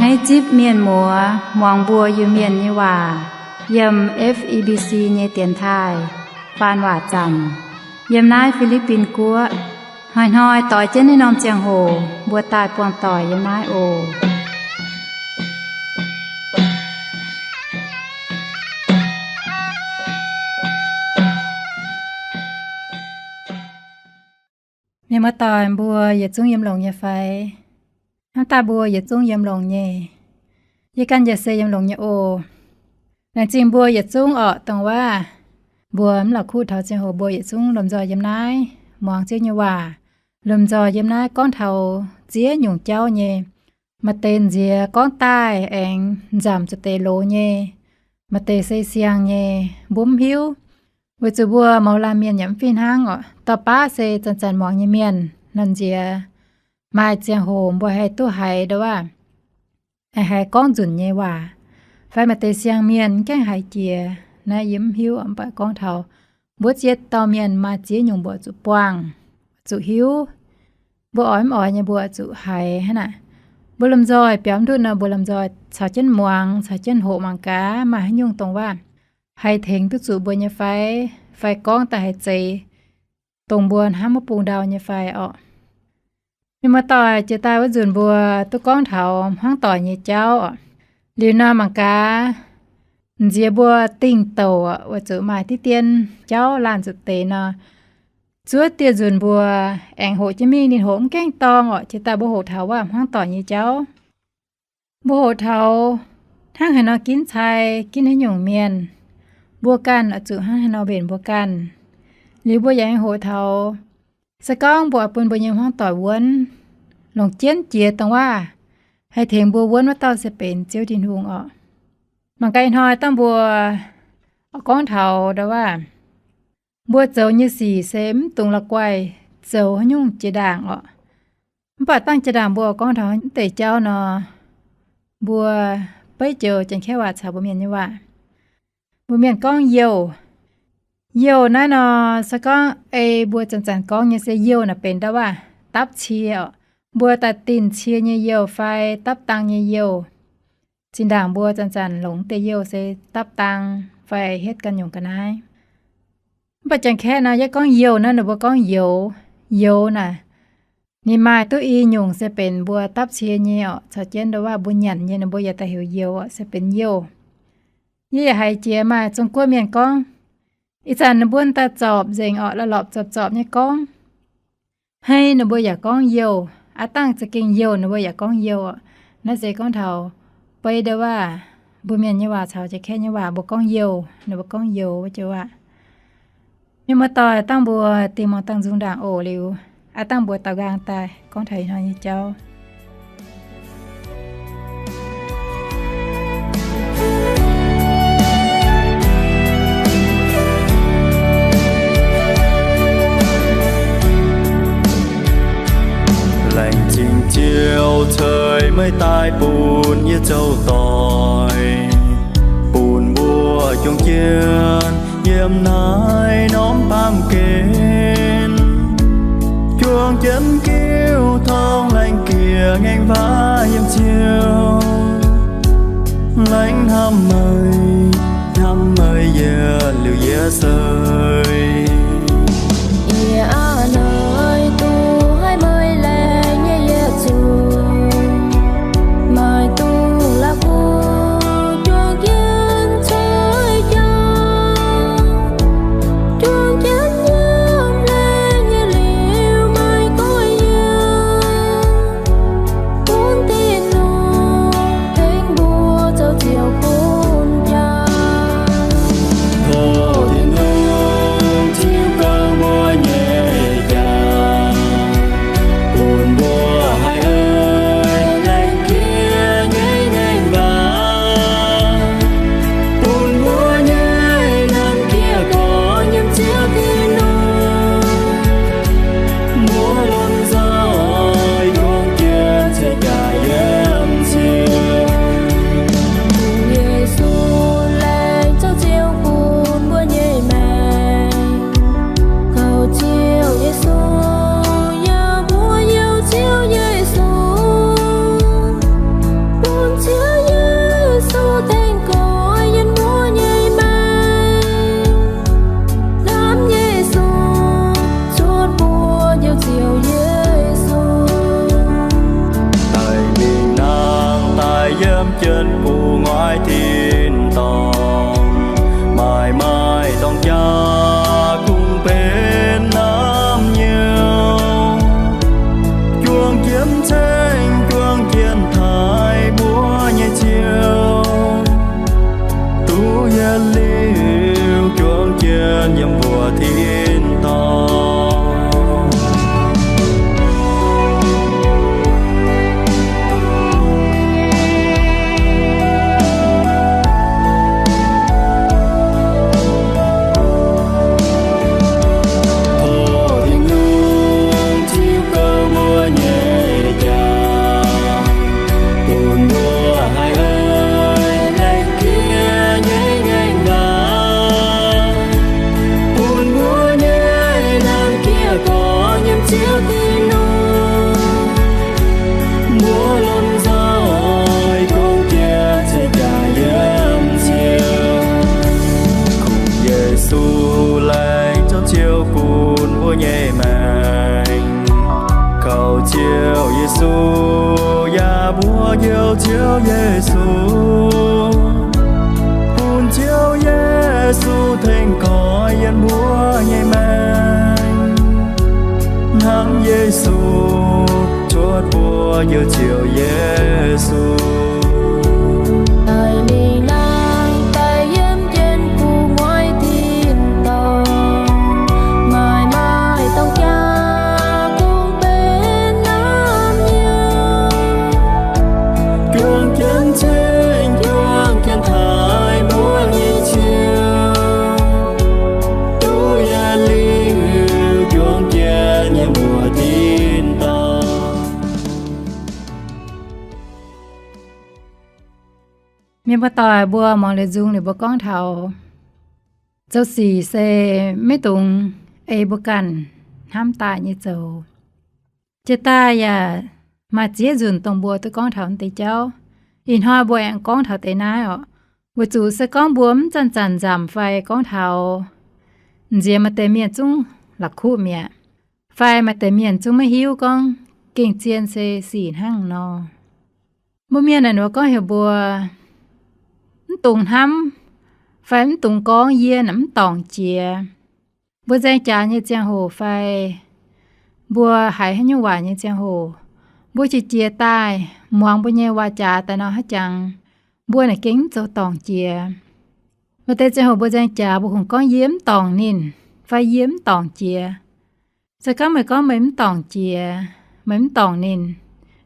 Naaiv zipv mienh muoz muangx mbuo Iu-Mienh nyei waac yiem F E B C nyei dienx taaih faan waac zanc yiem naaiv Fi^li^bin Guoqv. Hnoi-hnoi doix jienv naaiv norm ziangh hoc mbuo daaih buangh doic yiem naaiv oc. Mienh muoz-doic mbuo yietc zungv yiem longx nyei fai? Hnamv daaih mbuo yietc zungv yiem longx nyei. Yie ganh yaac se yiem longx nyei oc. Laengz zingh mbuo yietc zungv orqc, dongh waac mbuo mv la'kuqv taux ziangh hoc mbuo yietc zungv lomh nzoih yiem naaiv muangx Ziouv nyei waac, lomh nzoih yiem naaiv gorngv taux ziex nyungc jauv nyei. Maaih deix nziex gorngv daaih aengx nzamc zuqc deix loz nyei, maaih deix se siang nyei, mbuo mv hiuv. Weic zuqc mbuo mouz laanh mienh yaac mv fih hnangv orqc. Dorh baav se zanc-zanc muangx nyei mienh nor nziex, maaih ziangh hoc mbuo haih duqv haiz ndo waac, haiz gorngv nzunc nyei waac, fai maaih deix siang mienh mv gaengh haiz jiex. Naaiv yie mv hiuv, mv baac gorngv taux mbuo ziex dauh mienh maaih ziex nyungc mbuo zuqc buangh, zuqc hiuv. Mbuo oix mv oix nyei mbuo zuqc haiz hnangv naaic. Mbuo lomh nzoih biaux mv ndutv nor, mbuo lomh nzoih caux jienv muangx, caux jienv hoqc mangc gaax maaih haaix nyungc dongh waac haih tengx duqv zuqc mbuo nyei fai, fai gorngv daaih haih zeiz dongh mbuo hnamv wuov bung ndau nyei fai orqc. Mienh muoz-doic, jiex daaih wuov nzunc mbuo duqv gorngv taux hmuangv doic nyei jauv orqc. Liuz nor mangc gaax, nziex mbuo dingh douc orqc, weic zuqc maaih diqv dien jauv laanh zuqc deix nor, zuov dieh nzunc mbuo aengx hoqc jienv mingh. Ninh hoqc mv gaengh dorngh orqc, jiex daaih mbuo hoqc taux waac hmuangv doic nyei jauv. Mbuo hoqc taux hnangv haaix nor ginv cai, ginv haaix nyungc mienh, mbuo ganh oix zuqc hnangv haaix nor mbenc mbuo ganh. Liuz mbuo yaac aengx hoqc taux se gorngv mbuo oix bun mbuo nyei hmuangv doic wuonv, longc jienv jiex dongh waac haih tengx mbuo wuonv wuov dauh se benx Ziouv Tin-Hungh orqc. Mangc gaax ih hnoi dangh mbuo gorngv taux ndo waac, mbuo zoux nyei sic se mv dungx la'guaih zoux haaix nyungc jiex ndaangc orqc. Mv baac dangh jiex ndaangc mbuo gorngv taux deix jauv nor, mbuo beiv joux Janx-Kaeqv waac caux mbuo Mienh nyei waac. Mbuo Mienh gorngv youh. Youh naaiv nor, se gorngv ei mbuo zanc-zanc gorngv nyei se youh naaic benx ndo waac dapv cie orqc. Mbuo daaih dinh cie nyei youh fai dapv dang nyei youh. Zinh ndaangc mbuo zanc-zanc longc deix youh se dapv dang fai hietv ganh nyungc ga'naaiv. Mv baac Janx-Kaeqv nor, yie gorngv youh naaiv, ninh mbuo gorngv youz. Youz naaic, ninh maaih duqv i nyungc se benx mbuo dapv cie nyei orqc, caux jienv ndo waac mbuo nyanc nyei, ninh mbuo yaac daaih heuc youz orqc, se benx youh. Yie yaac haiz jiex maaih Zong-Guoqv mienh gorngv, ih zanc ninh mbuo daaih zorpc nzengc orqc, la'lorpc zorpc-zorpc nyei gorngv. Hei, ninh mbuo yaac gorngv youh. Aav dangh za'gengh youh, ninh mbuo yaac gorngv youh orqc. Naaiv se gorngv taux beiv ndo waac, mbuo Mienh nyei waac caux Janx-Kaeqv nyei waac mbuo gorngv youh, ninh mbuo gorngv youz wuov joux waac. Mienh muoz-doic, dangh mbuo dingh muangx dangh nzung ndaangc oc. Liuz aav dangh mbuo daaux nqaang daaih gorngv taux ih hnoi nyei jauv. Laengz zingh Ziouv ceix meih daaih bun yie zoux doic, bun mbuo jungx jienv yiem naaiv norm baamh gen, juangc jienv giuv tong laengz jiex ngaengc waac yiem Ziouv. Laengz hnamv meih, hnamv meih yietc liuz yietc seix. Yie aav noic duqv haiz meih laengz nyei yietc zungv, meih duqv la'kuqv juangc jienv coiv jauv, juangc jienv yiem laengz nyei liuz meih goiv yie gunv diuh nor, tengx mbuo zoux Ziouv bun jaa. Tov Tin-Hungh Yiem jienv gu'nguaaic tin-dorngh, maaih maaih dorngx jaa kungx benx naamh nyouz, juang jienv ceng juang jienv taaih mbuo nyei Ziouv, duqv yietc liuz juang jienv yiem mbuo tin-dorngh. Tin-Hungh ziux gouv mbuo nyei jaax, bun mbuo haih laengz jiex nyei ngaengc waac, bun mbuo nyei naamh jiex gorx nyei Ziouv Tin-Hungh, mbuo lomh nzoih gorngv jiex ceix jaax yiem Ziouv. Kungx Yesu laengz zouv Ziouv gunv mbuo nyei maengc. Kaux Ziouv Yesu, yaac mbuox njoux Ziouv Yesu, bun Ziouv Yesu tengx goiv yiem mbuo nyei maengc, hnangv Yesu cuotv mbuo njoux Ziouv Yesu. Daic lingh laangz daaih yiem jienv gu'nguaaic tin-dorngh, maaih maaih dorngx jaa kungx benx naamh nyouz, juang jienv ceng juang jienv taaih mbuo nyei Ziouv, duqv yietc liuz juang jienv yiem mbuo tin-dorngh. Mienh muoz-doic mbuo muangx liuz nzung liuz mbuo gorngv taux zoux sic se maiv dungx ei mbuo ganh hnamv daaih nyei zoux. Jiex daaih yaac maaih ziex nzunc dongh mbuo duqv gorngv taux naaiv deix jauv. Ih hnoi mbuo aengx gorngv taux deix naaiv oc. Weic zuqc se gorngv mbuo mv zanc-zanc nzamc fai gorngv taux nziex, maaih deix mienh zungv la'kuqv mi'aqv, fai maaih deix mienh zungv maiv hiuv gorngv gengh zien se sic hnangv nor. Mbuo mienh naaic nor gorngv heuc mbuo mv dungx hnamv fai mv dungx gorngv yie naaic mv dorngc jiex. Mbuo nzaeng jaax nyei ziangh hoc fai mbuo haiz haaix nyungc waac nyei ziangh hoc, mbuo qiex jiez daaih muangx mbuo nyei waac jaax daaih nor haaix jangx, mbuo naaic gengh mv zoux dorngc jiex. Maaih deix ziangh hoc mbuo nzaeng jaax mbuo kungx gorngv yie mv dorngc ninh fai yie mv dorngc jiex. Se gorngv meih gorngv meih mv dorngc jiex, meih mv dorngc ninh,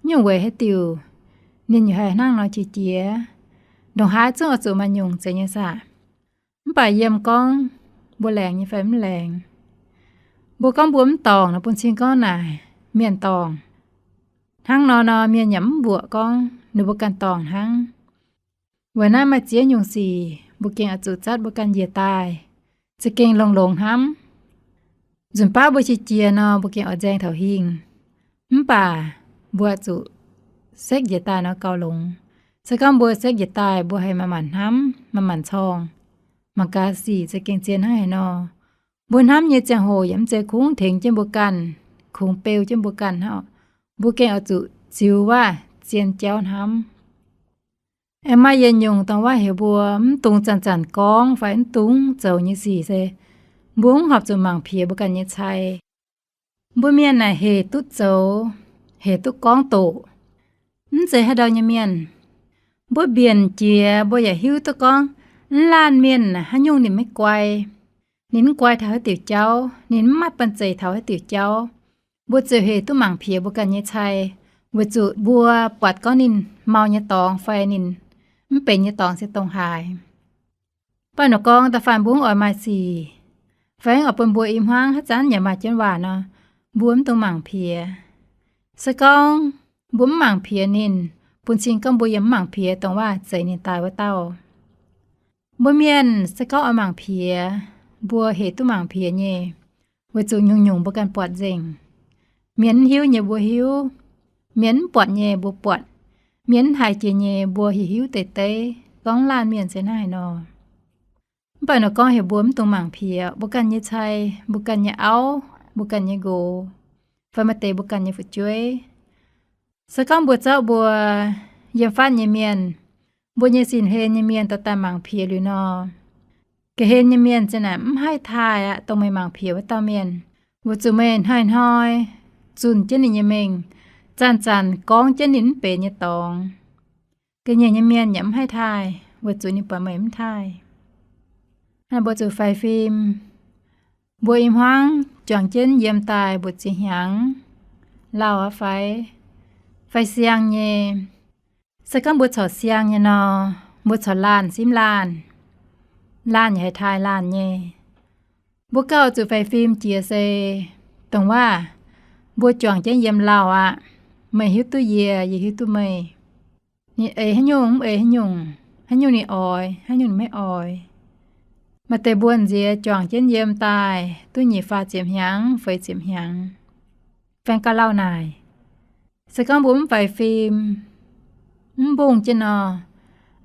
nyungc weic haaix diuc ninh yaac haih hnangv nor qiex jiez? Ndongc haaix zungv oix zuqc maaih nyungc zeiz nyei saah? Mv baac yiem gorngv mbuo laengz nyei fai mv laengz, mbuo gorngv mbuo mv dorngc nor bun cing gorngv naaic mienh dorngc. Hnangv nor nor mienh yaac mv mbuoqc gorngv ninh mbuo ganh dorngc hnangv. Weic naaiv maaih ziex nyungc sic mbuo gengh oix zuqc zatv mbuo ganh njiec daaih, za'gengh longx-longx hnamv. Nzunc baav mbuo qiex jiez nor mbuo gengh oix nzaeng taux hingh, mv baac mbuo zuqc sekv njiec daaih nor gauh longx. Se gorngv mbuo sekv njiec daaih mbuo haih manc-manc hnamv, manc-manc corng, mangc gaax sic za'gengh zien hnangv haaix nor. Mbuo hnamv nyei ziangh hoc yaac mv zeiz kungx tengx jienv mbuo ganh, kungx beu jienv mbuo ganh hnangv. Mbuo gengh oix zuqc ziux waac-zien jauv hnamv. Aengx maaih yietc nyungc dongh waac heuc mbuo mv dungx zanc-zanc gorngv fai mv dungx zoux nyei sic se mbuo mv horpc zuqc mangc piex mbuo ganh nyei cai. Mbuo mienh naaic hec duqv zoux, hec duqv gorngv doqc, mv zeiz haaix ndau nyei mienh. Mbuo mbienc jiex mbuo yaac hiuv duqv gorngv mv laanh mienh haaix nyungc ninh maiv guai. Ninh mv guai taux haaix diuc jauv, ninh mv maaih banh zeic taux haaix diuc jauv. Mbuo ziouc hec duqv mangc piex mbuo ganh nyei cai, weic zuqc mbuo buatc gorngv ninh mau nyei dorngx fai ninh mv benx nyei dorngx se dongh haaix. Mv baac nor gorngv da'faanh mbuo mv oix maaih sic, fai mv oix bun mbuo i hmuangv haaix zanc yaac maaih jienv waac nor, mbuo mv dungx mangc piex. Se gorngv mbuo mv mangc piex ninh, bun cing gorngv mbuo yaac mv mangc piex dongh waac-zeic ninh daaih wuov dauh. Mbuo mienh se gorngv oix mangc piex, mbuo hec duqv mangc piex nyei, weic zuqc nyungc-nyungc mbuo ganh buatc nzengc. Mienh mv hiuv nyei mbuo hiuv, mienh mv buatc nyei mbuo buatc, mienh mv haiz jiex nyei mbuo hiuv hiuv deix deix, gorngv laanh mienh se hnangv haaix nor. Mv baac nor gorngv heuc mbuo mv dungx mangc piex mbuo ganh nyei cai, mbuo ganh nyei auv, mbuo ganh nyei nqox, fai maaih deix mbuo ganh nyei fu'jueiv. Se gorngv mbuo zorqv mbuo yiem fatv nyei mienh, mbuo nyei sin-hlen nyei mienh dorh daaih mangc piex liuz nor, ga'hlen nyei mienh ziang naaic mv haih taaih aqv. Dongh meih mangc piex wuov dauh mienh, weic zuqc meih hnoi-hnoi zunh jienv ninh nyei mengh, zanc-zanc gorngv jienv ninh mv benx nyei dorngx. Ga'nyiec nyei mienh yaac mv haih taaih, weic zuqc ninh buatc meih mv taaih. Mbuo zuqc faix fim. Mbuo i hmuangv juangc jienv yiem daaih mbu'ziex hnyangx, lauh aqv fai, fai siang nyei. Se gorngv mbuo corc siang nyei nor, mbuo corc laanh simv laanh, laanh yaac haih taaih laanh nyei. Mbuo gauh zuqc faix fim jiex se, dongh waac mbuo juangc jienv yiem lauh aqv. Meih hiuv duqv yie, yie hiuv duqv meih. Ninh eix haaix nyungc mv eix haaix nyungc, haaix nyungc ninh oix, haaix nyungc ninh maiv oix. Maaih deix mbuo nziex juangc jienv yiem daaih duqv nyic faah ziepc hnyangx, feix ziepc hnyangx, faeng gauh lauh naaic. Se gorngv mbuo mv faix fim, mv mbungh jienv nor,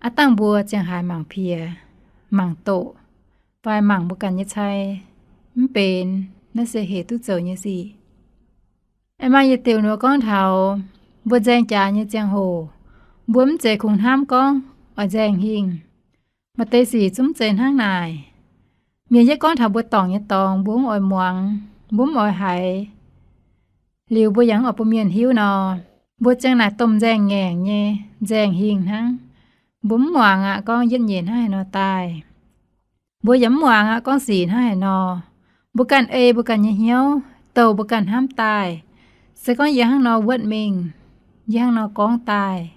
aav dangh mbuo ziangh haaix mangc piex, mangc doqc, fai mangc mbuo ganh nyei cai mv benx, naaiv se hec duqv zoux nyei sic. Aengx maaih yietc diuc nor gorngv taux mbuo nzaeng jaax nyei ziangh hoc, mbuo mv zeiz kungx hnamv gorngv oix nzaeng hingh. Maaih deix sic zungv zeiz hnangv naaic. Mienh yie gorngv taux mbuo dorngc nyei dorngx, mbuo mv oix muangx, mbuo mv oix haiz, liuz mbuo yaac mv oix bun mienh hiuv nor, mbuo ziang naaic domh nzaeng ngaengc nyei nzaeng hingh hnangv. Mbuo mv muangx aqv gorngv yietv nyeic hnangv haaix nor daaih. Mbuo yaac mv muangx aqv gorngv sic hnangv haaix nor. Mbuo ganh ei mbuo ganh nyei hnyouv, douh mbuo ganh hnamv daaih. Se gorngv yie hnangv nor wuotv mingh, yie hnangv nor gorngv daaih,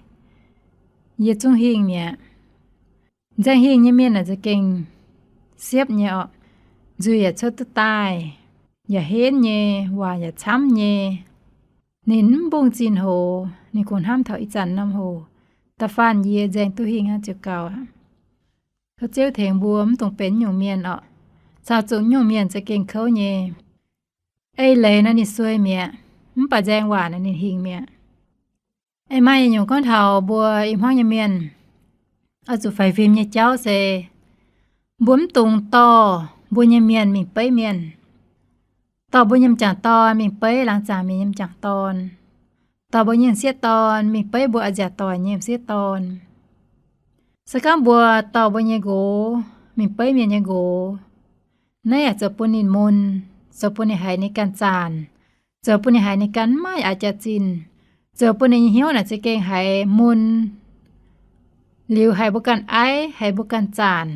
yie zungv hingh mi'aqv. Nzaeng hingh nyei mienh naaic za'gengh siepv nyei orqc. Nzuih yaac cuotv duqv daaih, yaac henv nyei, waac yaac camv nyei. Ninh mv mbungh zinh hoz, ninh kungx hnamv taux ih zanc norm hoc, da'faanh yie nzaeng duqv hingh hnangv ziouc gaux aqv. Kouv Ziouv tengx mbuo mv dungx benx nyungc mienh orqc. Caux zuqc nyungc mienh za'gengh kouv nyei. Ei leiz nor ninh suei mi'aqv, mv baac nzaeng waac nor ninh hingh mi'aqv. Ei maaih nyungc gorngv taux mbuo i hmuangv nyei mienh oix zuqc faix fim nyei jauv se, mbuo mv dungx dorh mbuo nyei mienh mingh beiv mienh. Dorh mbuo nyei m'jangc dorn mingh beiv laangz zaangc mienh nyei m'jangc dorn. Dorh mbuo nyei m'sieqv dorn mingh beiv mbuo a'nziaauc doic nyei m'sieqv dorn. Se gorngv mbuo dorh mbuo nyei nqox mingh beiv mienh nyei nqox, naaiv yaac zoux bun ninh mun, zoux bun ninh haiz ninh ganh zaanc, zoux bun ninh haiz ninh ganh mv maaih aax jaax-zinh, zoux bun ninh nyei hnyouv naaic za'gengh haiz mun, liuz haiz mbuo ganh aiv, haiz mbuo ganh zaanc.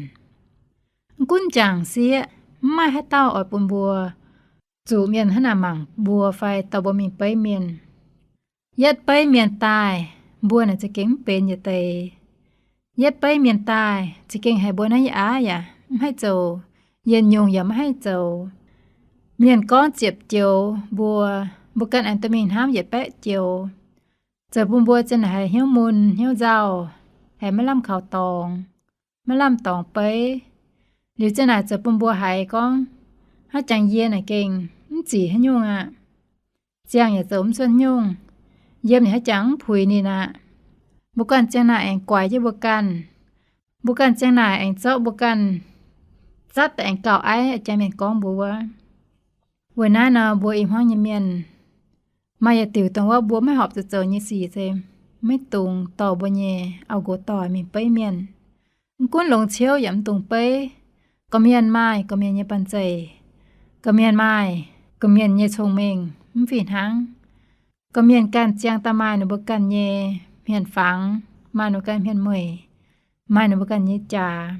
Mv gunv jangc sieqv, mv maaih haaix dauh oix bun mbuo zuqc mienh hnangv naaic mangc mbuo fai dorh mbuo mingh beiv mienh. Yietv beiv mienh daaih, mbuo naaic za'gengh mv benx yietc deix. Yietv beiv mienh daaih za'gengh haiz mbuo naaiv yaac aav yaac mv haih zoux, yietc nyungc yaac mv haih zoux. Mienh gorngv ziepc joux mbuo, mbuo ganh aengx dorh mingh hnamv yietc baeqv joux, zoux bun mbuo ziang naaic haiz hnyouv mun hnyouv nzauh, haiz maiv lamh kaux dorngx, maiv lamh dorngx beiv. Liuz ziang naaic zoux bun mbuo haiz gorngv, haaix jangx yie naaic gengh mv zic haaix nyungc aqv. Ziangh yaac zoux mv cuotv nyungc. Yiem ninh haaix jangx mv puix ninh aqv. Mbuo ganh ziang naaic aengx guaix jienv mbuo ganh. Mbuo ganh ziang naaic aengx zorqv mbuo ganh zatv daaih aengx gauh aiv, jangx mienh gorngv mbuo wuov. Weic naaiv nor mbuo i hmuangv nyei mienh, maaih yietc diuc dongh wuov mbuo maiv horpc zuqc zoux nyei sic se, maiv dungx dorh mbuo nyei auv-nqox doic mingh beiv mienh. Mv gunv longx ciouv yaac mv dungx beiv. Gorqv-mienh maaih gorqv-mienh nyei banh zeic. Gorqv-mienh maaih gorqv-mienh nyei cong-mengh mv fih hnangv. Gorqv-mienh ganh ziang daaih maaih ninh mbuo ganh nyei hmien-fangx, maaih ninh mbuo ganh hmien-mueic, maaih ninh mbuo ganh nyei jaax.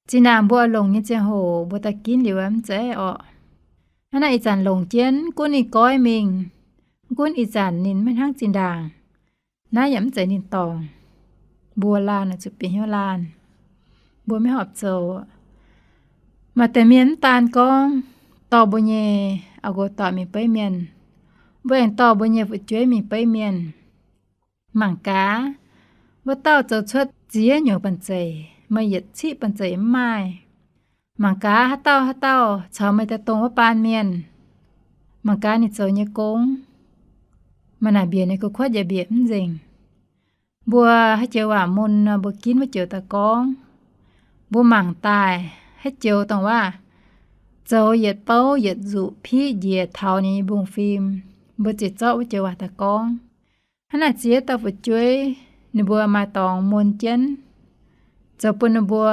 Zinh ndaangc mbuo oix longc nyei ziangh hoc mbuo daaih ginv liuz mv zeiz orqc. Hnangv naaiv ih zanc longc jienv, mv gunv ninh goiv mingh, mv gunv ih zanc ninh maiv hnangv zinh ndaangc, naaiv yaac mv zeiz ninh dorngc. Mbuo laanh oix zuqc bieqc hnyouv laanh. Mbuo maiv horpc zoux. Maaih deix mienh mv daan gorngv dorh mbuo nyei auv-nqox doic mingh beiv mienh, mbuo aengx dorh mbuo nyei fu'jueiv mingh beiv mienh. Mangc gaax, wuov dauh zoux cuotv ziex nyungc banh zeic, meih yietc ciqv banh zeic mv maaih. Mangc gaax haaix dauh haaix dauh caux meih daaih dongh wuov baan mienh, mangc gaax ninh zoux nyei gong, maaih naaic mbiec ninh kuv kuotv yaac mbiec mv nzengc. Mbuo haaix joux waac mun nor mbuo ginv wuov joux daaih gorngv. Mbuo mangc daaih haaix joux dongh waac zoux yietc bouv yietc nzuqc piqv njiec taux ninh nyei mbungv-fim, mbuo ziouc zorqv wuov joux waac daaih gorngv. Hnangv naaic ziex dauh fu'jueiv, ninh mbuo maaih dorngx mun jienv, zoux bun ninh mbuo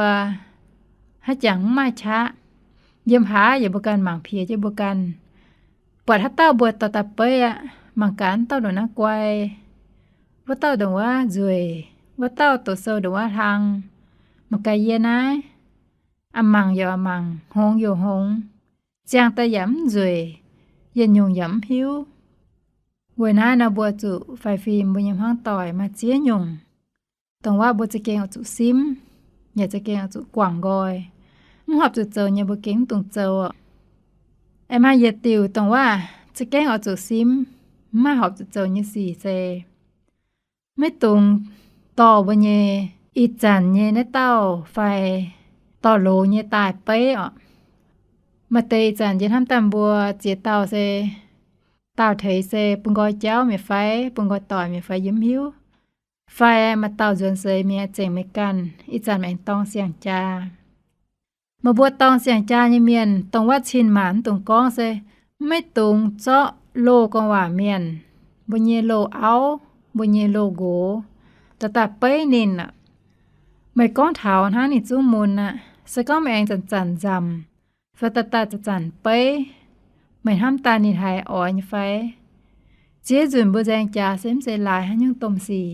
haaix jangx mv maaih qaqv. Yiem haaix yaac mbuo ganh mangc piex jienv mbuo ganh. Buatc haaix dauh mbuo dorh daaih beiv aqv, mangc gaax wuov dauh ndongc naaiv guai, wuov dauh ndongc wuov nzueic, wuov dauh doqc sou ndongc wuov hlang. Mangc gaax yie naaiv, a'mangc yaac a'mangc, hngongx yaac hngongx, ziangh daaih yaac mv nzueic, yietc nyungc yaac mv hiuv. Weic naaiv nor mbuo zuqc faix fim mbuo nyei hmuangv doic maaih ziex nyungc. Dongh wuov mbuo za'gengh oix zuqc simv, yaac za'gengh oix zuqc guangc nqoi. Mv horpc zuqc zoux nyei mbuo gengh mv dungx zoux oc. Aengx maaih yietc diuc dongh wuov za'gengh oix zuqc simv, mv maaih horpc zuqc zoux nyei sic se maiv dungx dorh mbuo nyei ih zanc nyei naaiv dauh fai dorh loz nyei daaih beiv oc. Maaih deix ih zanc yie hnamv daaih mbuo ziex dauh se daauh teix se bun nqoi jauv mi'aqv fai bun nqoi doic mi'aqv fai yie mv hiuv, fai maaih dauh nzuonx seix mi'aqv zengc meih ganh, ih zanc meih aengx dorng siang-jaa. Meih mbuo dorng siang-jaa nyei mienh, dongh wuov cin-maanc mv dungx gorngv se maiv dungx zorqv loz gorngv waac mienh, mbuo nyei loz-auv, mbuo nyei loz-nqox, dorh daaih beiv ninh aqv. Meih gorngv taux hnangv ninh zungv mun aqv. Se gorngv meih aengx zanc-zanc nzamc fai daaih daaih zanc-zanc beiv, meih hnamv daaih ninh haiz oix nyei fai? Ziex nzunc mbuo nzaeng jaax se mv zeiz laaix haaix nyungc domh sic.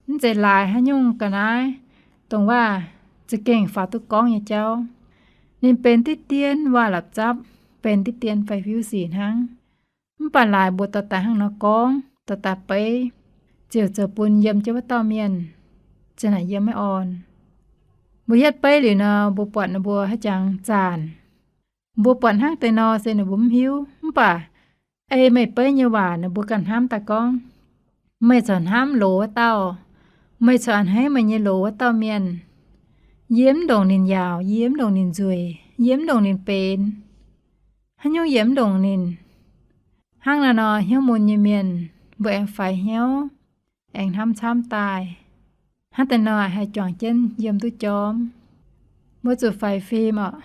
Mv zeiz laaix haaix nyungc ga'naaiv, dongh wuov za'gengh faaux duqv gorngv nyei jauv. Ninh benx diqv dien waac-lapc zapv, benx diqv dien fai fiuv sic hnangv. Mv baac laaix mbuo dorh daaih hnangv nor gorngv, dorh daaih beiv, ziouc zoux bun yiem jienv wuov dauh mienh, ziouc naaic yiem maiv orn. Mbuo hietv beiv liuz nor, mbuo buatc ninh mbuo haaix jangx zaanc. Mbuo buatc hnangv deix nor se ninh mbuo mv hiuv. Mv baac ei meih beiv nyei waac ninh mbuo ganh hnamv daaih gorngv, meih corc hnamv loz wuov dauh, meih corc a'hneiv meih nyei loz wuov dauh mienh. Yie mv ndongc ninh yaauc, yie mv ndongc ninh nzueic, yie mv ndongc ninh benx. Haaix nyungc yie mv ndongc ninh. Hnangv naaiv nor hnyouv mun nyei mienh, mbuo aengx faix hnyouv, aengx hnamv camv daaih. Hnangv deix nor haih juangc jienv yiem duqv jorm. Mbuo zuqc faix fim oc.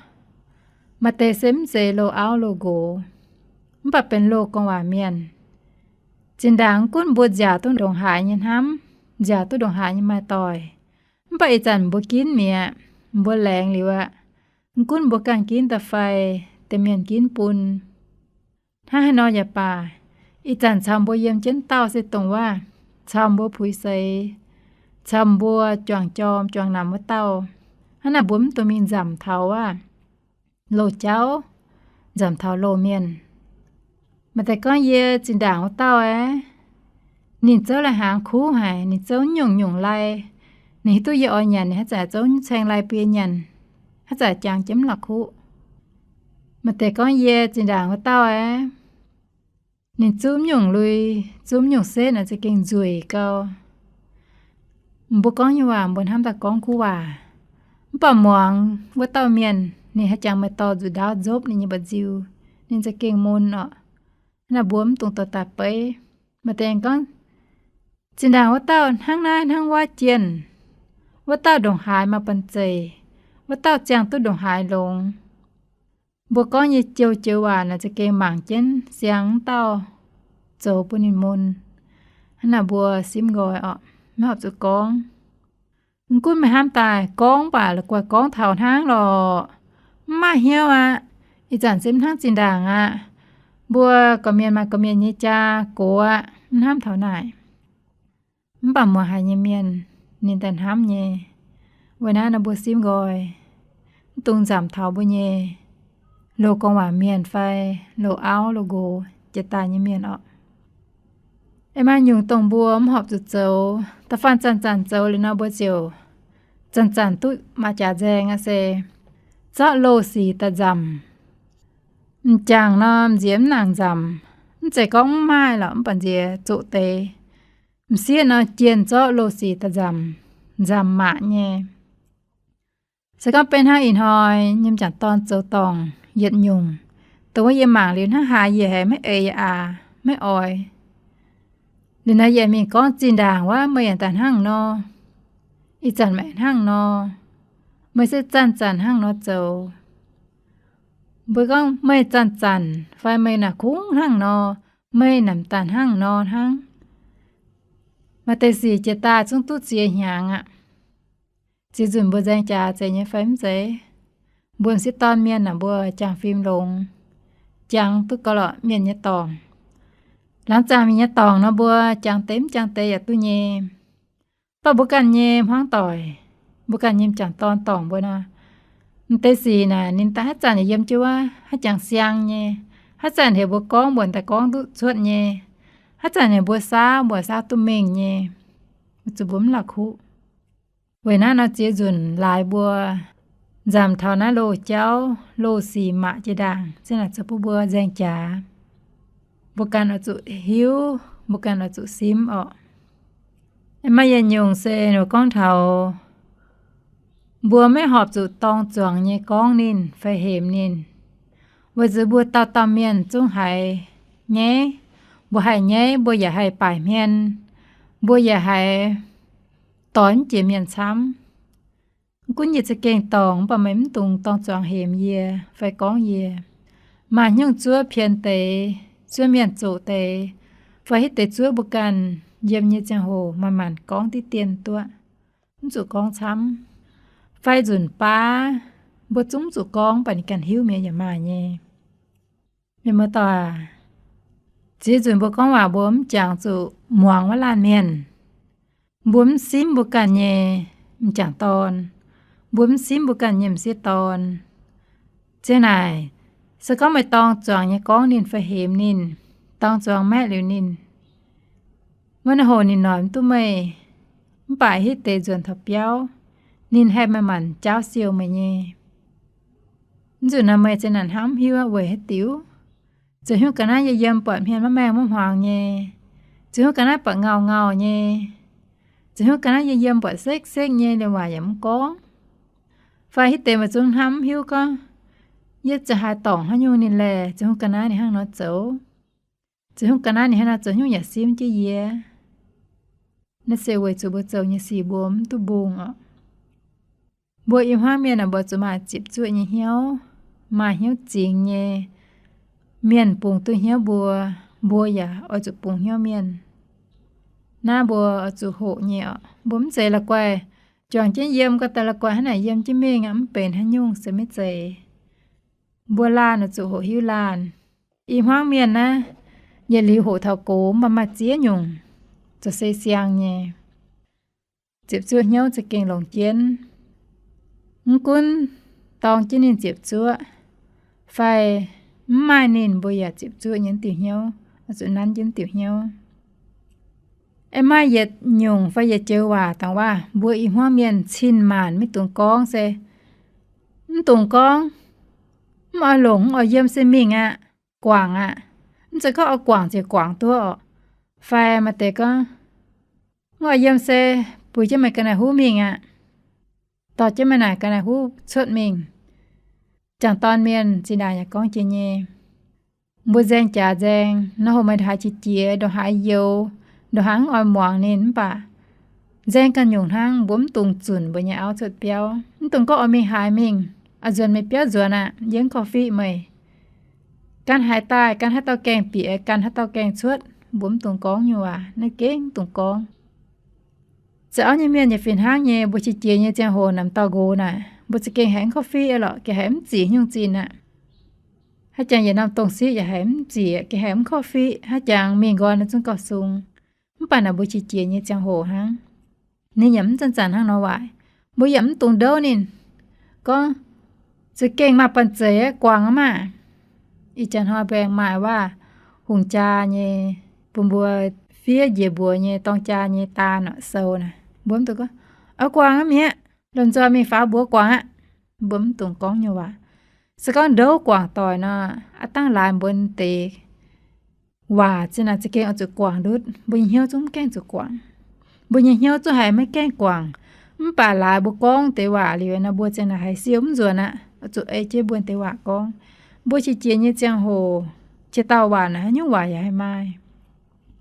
Maaih deix se mv zeiz loz-auv loz-nqox, mv baac benx loz gorngv waac mienh. Zinh ndaangc mv gunv mbuo nziaauc duqv ndongc haaix nyei hnamv, nziaauc duqv ndongc haaix nyei maaih doic, mv baac ih zanc mbuo ginv mi'aqv, mbuo laengz liuz aqv. Mv gunv mbuo ganh ginv daaih fai deix mienh ginv bun, hnangv haaix nor yaac baac, ih zanc caux mbuo yiem jienv dauh se dongh wuov, caux mbuo puix seix, caux mbuo juangc jorm juangc namx wuov dauh. Hnangv naaic mbuo mv dungx mingh nzamc taux wuov loz-jauv, nzamc taux loz-mienh. Maaih deix gorngv, yie zinh ndaangc wuov dauh aeqv, ninh zouv lai-hnaangx kuv haic, ninh zouv nyungc-nyungc lai. Ninh hiuv duqv yie oix nyanc, ninh haaix zanc zouv nyungc caeng lai bun yie nyanc, haaix zanc jangx jienv mv la'kuqv. Maaih deix gorngv, yie zinh ndaangc wuov dauh aeqv, ninh zunv nyungc lui, zunv nyungc setv naaic za'gengh nzueic gau. Mbuo gorngv nyei waac mbuo hnamv daaih gorngv kuv waac. Mv baac muangx wuov dauh mienh, ninh haaix jangx meih dorh nzuqc ndaauv nzopv ninh nyei mba'nziu, ninh za'gengh mun orqc. Naaiv mbuo mv dungx dorh daaih beiv. Maaih deix gorngv, zinh ndaangc wuov dauh hnangv naaiv hnangv wuov jienh, wuov dauh ndongc haaix maaih banh zeic, wuov dauh ziangh duqv ndongc haaix longx. Mbuo gorngv nyei joux-joux waac naaic za'gengh mangc jienv siang wuov dauh zoux bun ninh mun. Hnangv naaic mbuo simv nqoi orqc, maiv horpc zuqc gorngv. Mv gunv meih hnamv daaih gorngv baac la'guaih gorngv taux hnangv lorqc, mv maaih hnyouv aqv. Ih zanc se mv hnangv zinh ndaangc aqv. Mbuo gorqv-mienh maaih gorqv-mienh nyei jaa gox aqv, mv hnamv taux naaic. Mv baac muoz-haic nyei mienh ninh daaih hnamv nyei. Weic naaiv nor mbuo simv nqoi, mv dungx nzamc taux mbuo nyei loz-gorngv-waac mienh fai loz-auv loz-nqox jiex daaih nyei mienh orqc. Aengx maaih nyungc dongh mbuo mv horpc zuqc zoux, da'faanh zanc-zanc zoux liuz nor mbuo ziouc zanc-zanc duqv maaih jaax nzaeng aqv se, zorqv loz-sic daaih nzamc. M'jangc nor m'nziex mv nangc nzamc, mv zeiz gorngv mv maaih lorqc, mv baac m'nziex zoqc deix. M'sieqv nor jienh zorqv loz-sic daaih nzamc, nzamc mangc nyei. Se gorngv beiv hnangv ih hnoi nyei m'jangc dorn zoux dorngc yietc nyungc, dongh wuov yie mangc liuz hnangv haaix yie haiz maiv eix aqc, maiv oix. Liuz nor yie mingh gorngv, zinh ndaangc wuov meih yaac daaih hnangv nor, ih zanc meih hnangv nor, meih se zanc-zanc hnangv nor zoux. Mbuo gorngv meih zanc-zanc fai meih naaic kungx hnangv nor, meih naaic m'daaih hnangv nor hnangv. Maaih deix sic jiex daaih zungv duqv ziex hnyangx aqv. Ziex nzunc mbuo nzaeng jaax zeiz nyei fai mv zeiz? Mbuo m'sieqv dorn mienh naaic mbuo jangx fim longx, jangx duqv gauh lorqc mienh nyei dorngc. Laangz zaangc mienh nyei dorngc nor mbuo jangx deix mv jangx deix yaac duqv nyei. Mv baac mbuo ganh nyei hmuangv doic, mbuo ganh nyei m'jangc dorn dorngc mbuo nor, m'deix sic naaic ninh daaih haaix zanc yaac yiem jienv wuov, haaix jangx siang nyei. Haaix zanc heuc mbuo gorngv mbuo daaih gorngv duqv cuotv nyei. Haaix zanc heuc mbuo saauv mbuo saauv duqv mingh nyei. Weic zuqc mbuo mv la'kuqv. Weic naaiv nor ziex nzunc laaix mbuo nzamc taux naaiv loz-jauv loz-sic maac jiex ndaangc zinh naaic zoux bun mbuo nzaeng jaax. Mbuo ganh oix zuqc hiuv, mbuo ganh oix zuqc simv orqc. Maaih yietc nyungc se ninh gorngv taux mbuo maiv horpc zuqc dorng zuangx nyei gorngv ninh fai hemx ninh. Weic zuqc mbuo dauh dauh mienh zungv haiz nyaiv. Mbuo haih nyaiv, mbuo yaac haih baaic hmien, mbuo yaac haiz doix mv jiex mienh camv. Mv gunv yie za'gengh dorngc mv baac meih mv dungx dorng zuangx hemx yie fai gorngv yie. Maaih haaix nyungc zuov pien deix, zuov mienh zoqc deix, fai hitv deix zuov mbuo ganh yiem nyei ziangh hoc maaih maanc gorngv diqv dien duqv, mv zuqc gorngv camv. Fai nzunc baav mbuo zungv mv zuqc gorngv, mv baac ninh ganh hiuv mi'aqv yaac maaih nyei. Mienh muoz-doic aac, ziex nzunc mbuo gorngv waac mbuo mv jangx zuqc muangx wuov laanh mienh. Mbuo mv simv mbuo ganh nyei m'jangc dorn. Mbuo mv simv mbuo ganh nyei m'sieqv dorn. Ziang naaic, se gorngv meih dorng zuangx nyei gorngv ninh fai hemx ninh, dorng zuangx maeqv liuz ninh, wuov naaiv hoc ninh noic mv duqv meih, mv baac hitv deix nzuonx taux biauv, ninh haih maaih maanc jaauv siou meih nyei. Mv nzunc naaic meih ziang naaic hnamv hiuv weic haaix diuc? Ziouc hiuv ga'naaiv yiem yiem buatc hmien maiv maengh maiv hmuangx nyei. Ziouc hiuv ga'naaiv buatc ngauh ngauh nyei. Ziouc hiuv ga'naaiv yiem yiem buatc sekv sekv nyei, liemh waac yaac mv gorngv. Fai hitv deix meih zungv hnamv mv hiuv gorngv, yie ziouc haaix dorngc haaix nyungc ninh laeh, ziouc hiuv ga'naaiv ninh hnangv nor zoux. Ziouc hiuv ga'naaiv ninh hnangv nor zoux nyungc yaac simv jienv yie. Naaiv se weic zuqc mbuo zoux nyei sic mbuo mv duqv mbungh orqc. Mbuo i hmuangv mienh aah, mbuo zuqc maaih ziepc zuoqv nyei hnyouv, maaih hnyouv zingx nyei. Mienh bungx duqv hnyouv mbuo, mbuo yaac oix zuqc bungx hnyouv mienh. Naaiv mbuo oix zuqc hoqc nyei orqc. Mbuo mv zeiz la'guaih juangc jienv yiem, ga'daaih la'guaih hnangv naaic yiem jienv mingh aqv, mv benx haaix nyungc se maiv zeiz. Mbuo laanh oix zuqc hoqc hiuv laanh. I hmuangv mienh naaiv, yietc liuz hoqc taux gox, mv baac maaih ziex nyungc zoux se siang nyei. Ziepc zuoqv hnyouv za'gengh longc jienv. Mv gunv dorng jienv ninh ziepc zuoqv fai mv maaih ninh, mbuo yaac ziepc zuoqv nyei mv diuh hnyouv, oix zuqc nanv jienv mv diuh hnyouv. Aeqv, maaih yietc nyungc fai yietc joux waac dangh waac mbuo i hmuangv mienh cin-maanc maiv dungx gorngv se, mv dungx gorngv, mv oix longc, mv oix yiem se mingh aqv, guangc aqv. Mv zeiz gorngv oix guangc ziouc guangc duqv orqc. Fai maaih deix gorngv, mv oix yiem se puix jienv meih ga'naaiv huv mingh aqv. Dorh jienv meih naaic ga'naaiv huv cuotv mingh. Jangc dorn mienh zinh ndaangc yaac gorngv jiex nyei. Mbuo nzaeng jaax nzaeng, nor hoc meih ndongc haaix qiex jiez, ndongc haaix youx, ndongc haaix mv oix muangx ninh, mv baac nzaeng ganh nyungc hnangv, mbuo mv dungx zunc mbuo nyei auv cuotv biauv. Mv dungx gorngv oix mingh haaix mingh, oix nzuonx meih biauv nzuonx aqv, yie mv korv-fiqv meih. Gan haaix daaih, gan haaix dauh gaengh bieqc, gan haaix dauh gaengh cuotv, mbuo mv dungx gorngv nyei waac, naaiv gengh mv dungx gorngv. Zoux auv nyei mienh yaac fih hnangv nyei, mbuo qiex jiez nyei ziangh hoc naaic, m'dauh nqox naaic, mbuo za'gengh haiz mv korv-fiqv lorqc, gengh haiz mv ziec nyungc zinh aqv. Haaix jangx yietc norm dongh siqv yaac haiz mv ziec, gengh haiz mv korv-fiqv. Haaix jangx mingh nqoi naaiv zungv gauh sung. Mv baac naaic mbuo qiex jiez nyei ziangh hoc hnangv. Ninh yaac mv zanc-zanc hnangv nor waaic. Mbuo yaac mv dungx ndouv ninh gorngv, za'gengh maaih banh zeic guangc aqv maah. Ih jaax hnoi mbuo aengx maaih waac hungh jaa nyei, bun mbuo fiev njiec mbuox nyei dorng jaa nyei daan orqc, sou naaic, mbuo mv dungx gorngv, oix guangc aqv mi'aqv, lomh nzoih mingh faaux mbuox guangc aqv. Mbuo mv dungx gorngv nyei waac. Se gorngv ndouv guangc doic nor, aav dangh laaix mbuo deix waac zinh naaic za'gengh oix zuqc guangc ndutv. Mbuo nyei hnyouv zungv mv gaengh zuqc guangc. Mbuo nyei hnyouv zungv haiz maiv gaengh guangc. Mv baac laaix mbuo gorngv deix waac liuz nor, mbuo ziang naaic haiz siou mv nzuonx aqv, oix zuqc ei jienv mbuo deix waac gorngv. Mbuo qiex jiez nyei ziangh hoc, qiex dauh waac naaic haaix nyungc waac yaac haih maaih.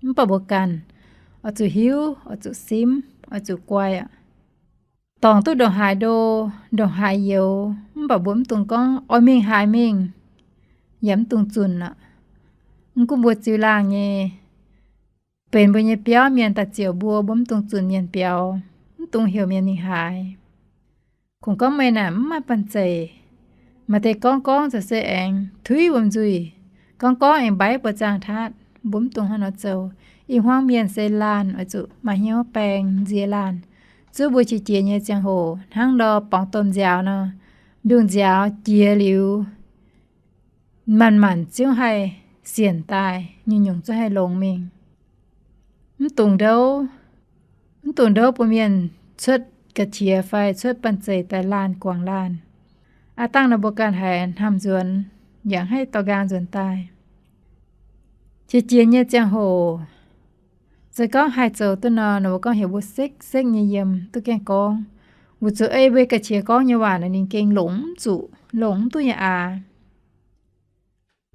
Mv baac mbuo ganh oix zuqc hiuv, oix zuqc simv, oix zuqc guai aqv. Dorngc duqv ndongc haaix ndo, ndongc haaix youx, mv baac mbuo mv dungx gorngv oix mingh haaix mingh, yaac mv dungx zunc aqv. Mv gunv mbuo ziux laangh nyei, benx mbuo nyei biauv mienh daaih ziouc mbuo, mbuo mv dungx zunc mienh biaux, mv dungx heuc mienh mingh haaix. Kungx gorngv meih naaic mv maaih banh zeic. Maaih deix gorngv gorngv za'gengh se aengx tuiv wuom nzuih, gorngv gorngv aengx mbaiv buoz zaangh taatv, mbuo mv dungx hnangv nor zoux. Ih hmuangv mienh se laanh oix zuqc maaih hnyouv baeng nziex laanh. Zuov mbuo qiex jiez nyei ziangh hoc hnangv ndor borngz domh nziaaux nor, mbiungc nziaaux jiex liuz, manc-manc ziouc haih sienc daaih, nyungc-nyungc ziouc haih longx mingh. Mv dungx ndouv, mv dungx ndouv bun mienh cuotv ga'qiex fai cuotv banh zeic daaih laanh guangc laanh. Aav dangh nor mbuo ganh haiz hnamv nzuonx, yaac haih dorh nqaang nzuonx daaih. Qiex jiez nyei ziangh hoc, se gorngv haih zoux duqv nor, nor mbuo gorngv heuc mbuo sekv-sekv nyei yiem duqv gaengh gorngv. Weic zuqc ei mbuo ga'qiex gorngv nyei waac naaic ninh gengh longc mv zuqc, longc mv duqv nyei aqv.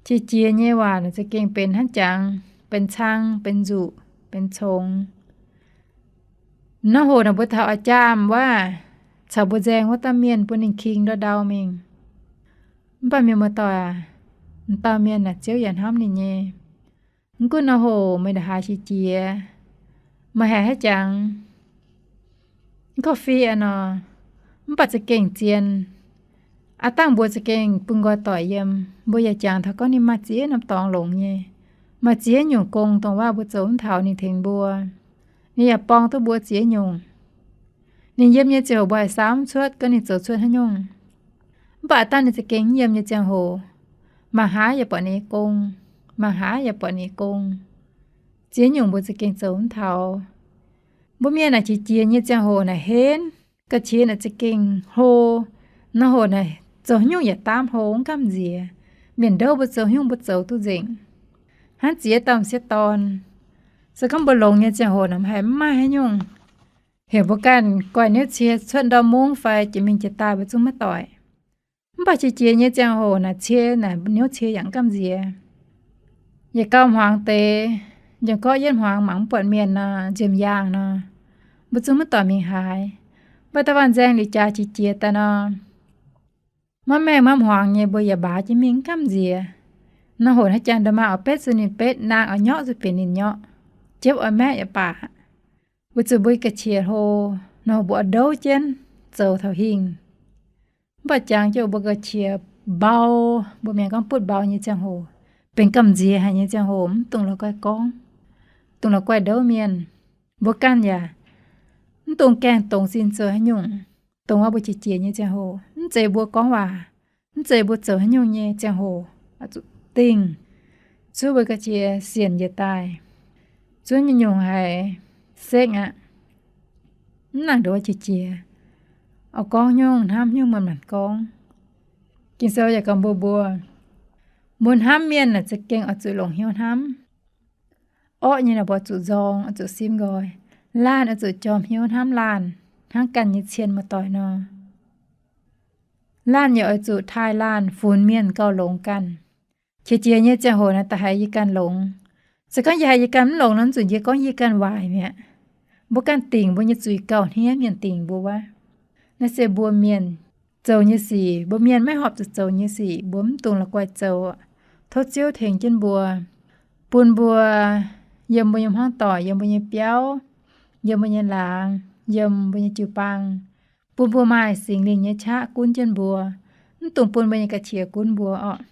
Qiex jiez nyei waac naaic za'gengh benx hnangv jangx, benx cang, benx nzuqc, benx congx. Naaiv hoc naaic mbuo taux a'jangv wuov, caux mbuo nzaeng wuov dauh mienh bun ninh king ndau-ndau mingh. Mv baac mienh muoz-doic aac, m'dauh mienh naaic Ziouv yaac hnamv ninh nyei. Mv gunv naaiv hoc meih ndongc haaix qiex jiez, meih haiz haaix jangx, mv korv-fiqv aqv nor, mv baac za'gengh zien. Aav dangh mbuo za'gengh bun nqoi doic yiem, mbuo yaac jangx taux gorngv ninh maaih ziex norm dorngx longx nyei, maaih ziex nyungc gong dongh waac mbuo zoux mv taux ninh tengx mbuo. Ninh yaac borng duqv mbuo ziex nyungc. Ninh yiem nyei ziangh hoc mbuo haih saauv mv cuotv gorngv ninh zoux cuotv haaix nyungc. Mv baac aav dangh ninh za'gengh mv yiem nyei ziangh hoc, mangc haaix yaac buatc ninh nyei gong, mangc haaix yaac buatc ninh nyei gong. Ziex nyungc mbuo za'gengh zoux mv taux. Mbuo mienh naaic qiex jiez nyei ziangh hoc naaic henv, ga'qiex naaic za'gengh hlo. Naaiv hoc naaic zoux haaix nyungc yaac daamv hlo, mv gamh nziex. Mienh ndouv mbuo zoux haaix nyungc mbuo zoux duqv nzengc. Hnangv ziex dauh m'sieqv dorn, se gorngv mbuo longx nyei ziangh hoc naaic mv haiz mv maaih haaix nyungc heuc mbuo ganh guaih niouv cie cuotv ndorm mungv fai jiex mingh jiex daaih mbuo zungv maiv doic. Mv baac qiex jiez nyei ziangh hoc naaic cie naaic niouv cie yaac mv gamh nziex. Yietc gauh hmuangx deix, njang-gorqv yietv hmuangx mangc mv buatc mienh nor, nziemx yaangh nor, mbuo zungv maiv doic mingh haaix. Mv baac da'faanh nzaeng liuz jaax qiex jiez daaih nor, maiv maengh maiv hmuangx nyei mbuo yaac mbaaz jienv mingh mv gamh nziex. Naaiv hoc hnangv jangx nda'maauh oix betv zuqc ninh betv, naang oix nyorqv zuqc benx ninh nyorqv, jiepv oix maeqv yaac baac. Weic zuqc mbuo ga'qiex hlo, naaiv hoc mbuo oix ndouv jienv zoux taux hingh. Mv baac jangx jienv mbuo ga'qiex mbau, mbuo mienh gorngv butv mbau nyei ziangh hoc, benx gamh nziex haic nyei ziangh hoc, mv dungx la'guaih gorngv, dungx la'guaih ndouv mienh. Mbuo ganh yaac mv dungx gaengh dongz sin zoux haaix nyungc. Dongh wuov mbuo qiex jiez nyei ziangh hoc, mv zeiz mbuo gorngv waac, mv zeiz mbuo zoux haaix nyungc nyei ziangh hoc, oix zuqc dingh, zuov mbuo ga'qiex sienc njiec daaih. Zuov nyungc-nyungc haiz sekv aqv. Mv nangc nduov qiex jiez, oix gorngv nyungc hnamv nyungc, manc-manc gorngv. Ging-Sou yaac gorngv mbuox mbuo, mbuo hnamv mienh naaic za'gengh oix zuqc longc hnyouv hnamv. Orqv nyei naaic mbuo zuqc nzorng, oix zuqc simv nqoi. Laanh oix zuqc jorm hnyouv hnamv laanh, hnangv ganh nyei cien muoz-doic nor. Laanh yaac oix zuqc taaih laanh, funx mienh gauh longx ganh. Qiex jiez nyei ziangh hoc naaic da'haiz yie ganh longx. Se gorngv yie haiz yie ganh mv longx nor, mv zuqc yie gorngv yie ganh waaic mi'aqv. Mbuo ganh dingc mbuo nyei zuiz gauh hniev mienh dingc mbuo wuov. Naaiv se mbuo mienh zoux nyei sic, mbuo mienh maiv horpc zuqc zoux nyei sic, mbuo mv dungx la'guaih zoux. Tov Ziouv tengx jienv mbuo, bun mbuo yiem mbuo nyei hmuangv doic, yiem mbuo nyei biauv, yiem mbuo nyei laangz, yiem mbuo nyei jiu-baang, bun mbuo maaih Singx Lingh nyei qaqv gunv jienv mbuo, mv dungx bun mbuo nyei ga'qiex gunv mbuo orqc.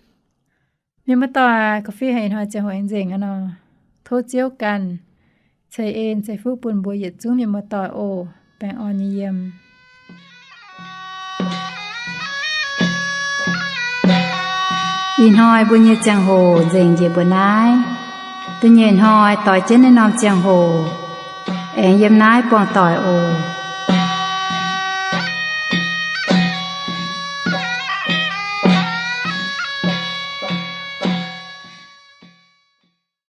Mienh muoz-doic, korv-fiqv haic ih hnoi ziangh hoc aengx nzengc aqv nor. Tov Ziouv ganh ceix en ceix fuqv bun mbuo yietc zungv mienh muoz-doic oc. Baengh orn nyei yiem. Ih hnoi mbuo nyei ziangh hoc nzengc njiec mbuo naaiv. Da'nyeic hnoi doix jienv naaiv norm ziangh hoc aengx yiem naaiv buangh doic oc.